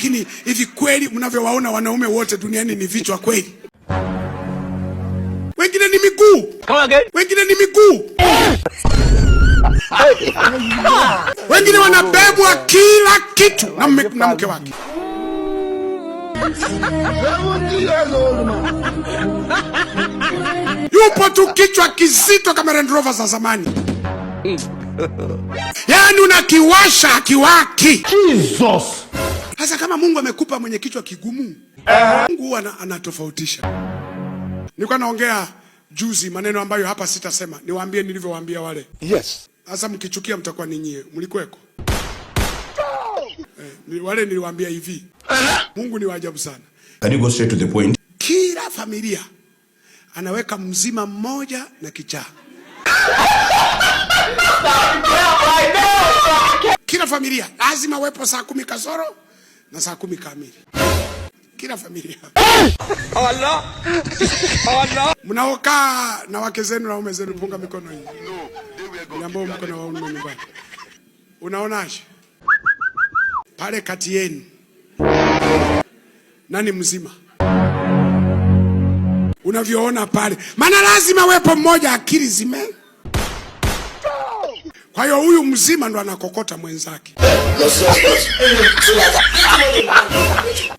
Lakini hivi kweli mnavyowaona wanaume wote duniani ni vichwa kweli? Wengine ni miguu, wengine ni miguu, wengine wanabebwa kila kitu na mke wake. Yupo tu kichwa kizito kama Land Rover za zamani. Yaani unakiwasha akiwaki. Jesus. Sasa kama Mungu amekupa mwenye kichwa kigumu, Mungu huwa anatofautisha. Nilikuwa naongea juzi maneno ambayo hapa sitasema, niwaambie nilivyowaambia wale. Yes. Sasa mkichukia mtakuwa ninyi mlikuweko. Wale niliwaambia hivi. Mungu ni wa ajabu sana. Can you go straight to the point? Kila familia anaweka mzima mmoja na kichaa. Kila familia lazima wepo saa 10 kasoro na saa 10 kamili. Kila familia. Allah. Allah. Mnaokaa na wake zenu na waume zenu, punga mikono hii. Ni ambao mko na waume nyumbani. Unaonaje? Pale kati yenu nani mzima? Unavyoona pale, maana lazima wepo mmoja akili zime. Kwa hiyo huyu mzima ndo anakokota mwenzake.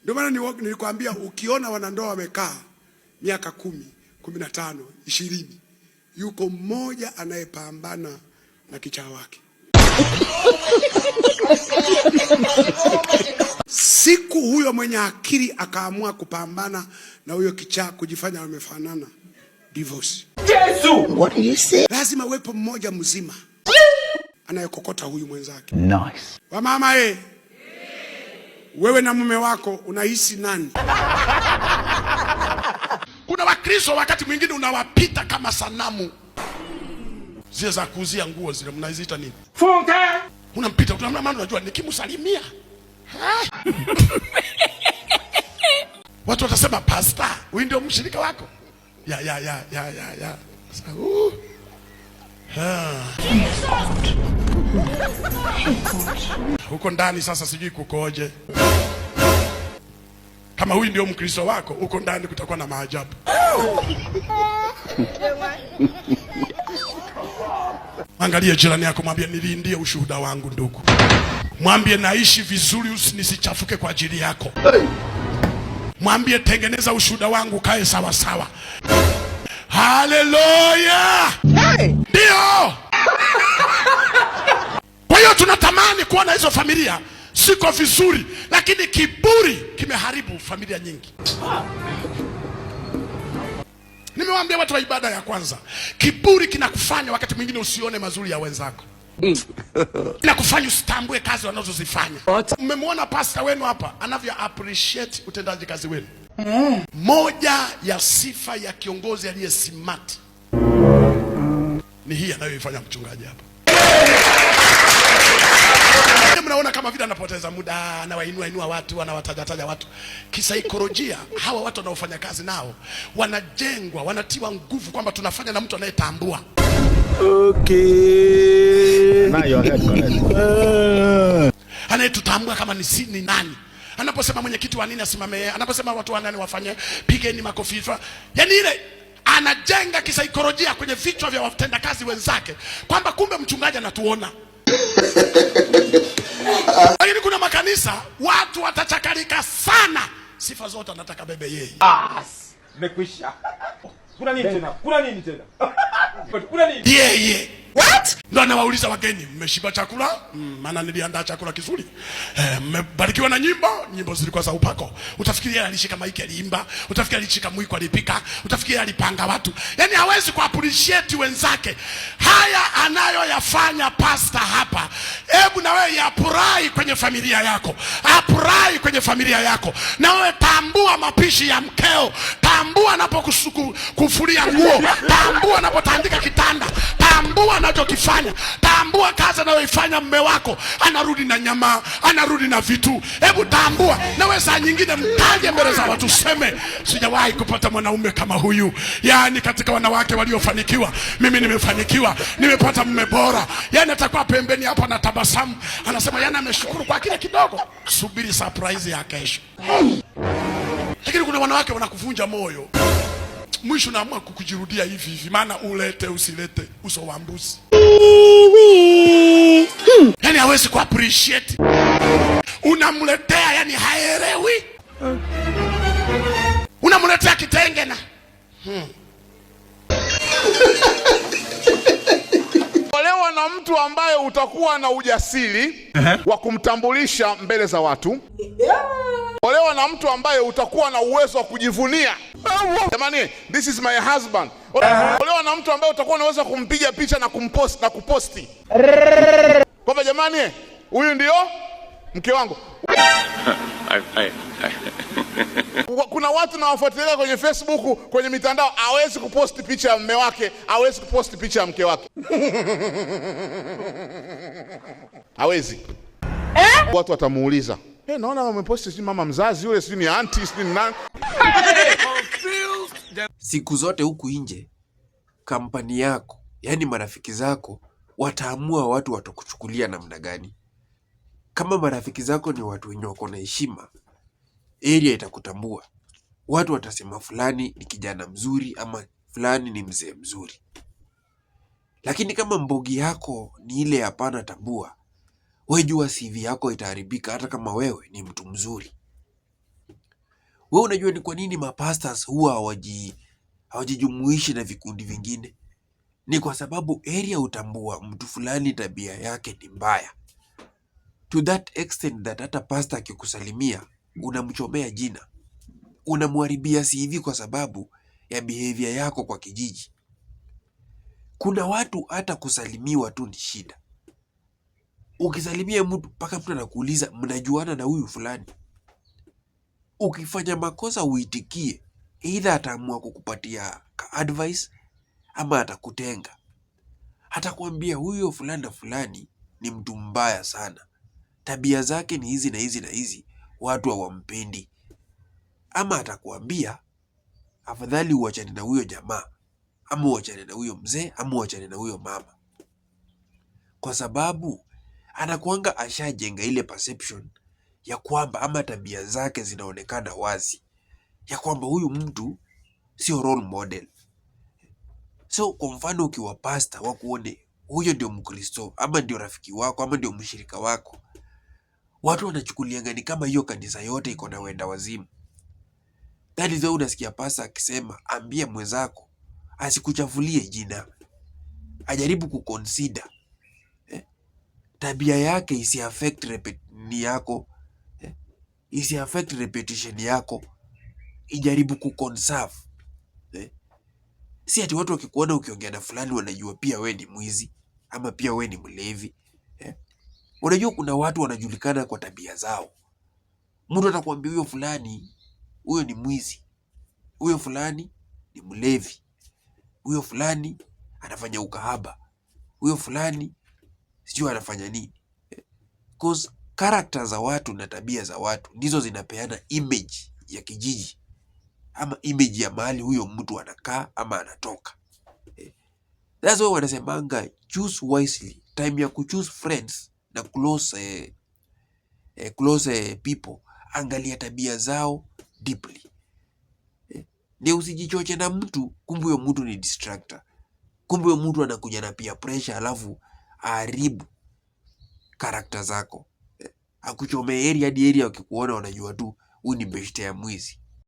Ndio maana nilikwambia ukiona wanandoa wamekaa miaka 10, 15, 20, yuko mmoja anayepambana na kichaa wake. Siku huyo mwenye akili akaamua kupambana na huyo kichaa, kujifanya wamefanana, divorce. Yesu! What did you say? Lazima uwepo mmoja mzima anayekokota huyu mwenzake. Nice. Wamama wewe na mume wako unahisi nani? Kuna Wakristo wakati mwingine unawapita kama sanamu zile za kuuzia nguo zile, mnaziita nini? Funka. Unampita, unaona, maana unajua nikimsalimia, ha? Watu watasema pastor, huyu ndio mshirika wako. Ya, ya, ya, ya, ya, ya. Sasa, Ha. Huko ndani sasa sijui kukoje. Kama huyu ndio Mkristo wako, huko ndani kutakuwa na maajabu. Angalie jirani yako, mwambie nilindie ushuhuda wangu ndugu. Mwambie naishi vizuri, nisichafuke kwa ajili yako. Mwambie tengeneza ushuhuda wangu kae sawa sawa. Haleluya! Hey! Ndio. Kwa hiyo tunatamani kuona hizo familia siko vizuri, lakini kiburi kimeharibu familia nyingi. Nimewaambia watu wa ibada ya kwanza, kiburi kinakufanya wakati mwingine usione mazuri ya wenzako. Kinakufanya usitambue kazi wanazozifanya. Mmemwona pastor wenu hapa anavyo appreciate utendaji kazi wenu. Moja ya sifa ya kiongozi aliye smart ni hii anayoifanya mchungaji hapa. Mnaona kama vile anapoteza muda, anawainua inua watu, anawatajataja watu. Kisaikolojia hawa watu wanaofanya kazi nao wanajengwa, wanatiwa nguvu kwamba tunafanya na mtu anayetambua. Okay. Now your head connect. Anayetutambua kama ni si ni nani. Anaposema mwenyekiti wa nini asimame yeye, anaposema watu wa nani wafanye, pigeni makofi. Yaani ile anajenga kisaikolojia kwenye vichwa vya watendakazi wenzake kwamba kumbe mchungaji anatuona. Lakini kuna makanisa watu watachakarika sana, sifa zote anataka bebe yeye. Bas, nimekwisha. Kuna nini tena? Kuna nini tena? Kuna nini? Yeye. What? Ndo anawauliza wageni, mmeshiba chakula? Maana niliandaa chakula kizuri. Mmebarikiwa na nyimbo, nyimbo zilikuwa za upako. Utafikiria alishika maiki aliimba, utafikiria alishika mwiko alipika, utafikiria alipanga watu. Yaani hawezi ku appreciate wenzake. Haya anayoyafanya pastor hapa, hebu na wewe yapurai kwenye familia yako. Apurai kwenye familia yako. Na wewe tambua mapishi ya mkeo, tambua Tambua anapokufulia nguo, tambua anapotandika kitanda, tambua anachokifanya, tambua kazi anayoifanya mme wako. Anarudi na nyama, anarudi na vitu. Hebu tambua. Nawe saa nyingine mtaje mbele za watu, seme sijawahi kupata mwanaume kama huyu. Yaani katika wanawake waliofanikiwa, mimi nimefanikiwa, nimepata mume bora. Yaani atakuwa pembeni hapa na tabasamu, anasema yaani ameshukuru kwa kile kidogo. Subiri surprise ya kesho. Lakini kuna wanawake wanakuvunja moyo, mwisho naamua kukujirudia hivi hivi, maana ulete usilete, uso wa mbuzi. Yani hawezi ku appreciate, unamletea, yani haelewi. Unamletea kitenge na. Olewa na mtu ambaye utakuwa na ujasiri wa kumtambulisha mbele za watu. Olewa na mtu ambaye utakuwa na uwezo wa kujivunia. Jamani, this is my husband. Olewa na mtu ambaye utakuwa na uwezo wa kumpiga picha na kumpost na kuposti kwamba jamani, huyu ndio mke wangu. Kuna watu nawafuatilia kwenye Facebook, kwenye mitandao, hawezi kuposti picha ya mume wake, hawezi kuposti picha ya mke wake, hawezi. Watu watamuuliza, hey, naona umeposti sijui mama mzazi yule, sijui ni auntie, sijui ni nani. Siku zote huku nje, kampani yako, yaani marafiki zako, wataamua watu watakuchukulia namna gani. Kama marafiki zako ni watu wenye wako na heshima, area itakutambua. Watu watasema fulani ni kijana mzuri ama fulani ni mzee mzuri. Lakini kama mbogi yako ni ile hapana tambua, we jua CV yako itaharibika hata kama wewe ni mtu mzuri. Wewe unajua ni kwa nini mapastors huwa hawajijumuishi na vikundi vingine? Ni kwa sababu area hutambua mtu fulani tabia yake ni mbaya. To that extent that hata pastor akikusalimia unamchomea jina, unamharibia CV kwa sababu ya behavior yako kwa kijiji. Kuna watu hata kusalimiwa tu ni shida. Ukisalimia mtu mpaka mtu anakuuliza mnajuana na huyu fulani. Ukifanya makosa uitikie, either ataamua kukupatia ka advice ama atakutenga. Atakwambia huyo fulani na fulani ni mtu mbaya sana, tabia zake ni hizi na hizi na hizi, watu hawampendi. Ama atakwambia afadhali uachane na huyo jamaa, ama uachane na huyo mzee, ama uachane na huyo mama, kwa sababu anakuanga ashajenga ile perception ya kwamba ama tabia zake zinaonekana wazi ya kwamba huyu mtu sio role model. So kwa mfano ukiwa pastor wakuone huyo ndio Mkristo ama ndio rafiki wako ama ndio mshirika wako, watu wanachukulianga ni kama hiyo kanisa yote iko na wenda wazimu. That is why unasikia pastor akisema ambie mwenzako asikuchafulie jina, ajaribu kuconsider tabia yake isi affect ni yako isi affect reputation yako, ijaribu kuconserve. Si ati watu wakikuona ukiongea na fulani wanajua pia we ni mwizi ama pia we ni mlevi. Unajua kuna watu wanajulikana kwa tabia zao. Mtu atakwambia huyo fulani, huyo ni mwizi, huyo fulani ni mlevi, huyo fulani anafanya ukahaba, huyo fulani sijui anafanya nini. Cause character za watu na tabia za watu ndizo zinapeana image ya kijiji ama image ya mahali huyo mtu anakaa ama anatoka. That's why wanasemanga choose wisely. Time ya kuchoose friends na close people, angalia tabia zao deeply. Ndio usijichoche na mtu, kumbe huyo mtu ni distractor. Kumbe huyo mtu anakuja na peer pressure alafu aharibu character zako. Akuchomee area hadi area wakikuona wanajua tu huyu ni beshte ya mwizi.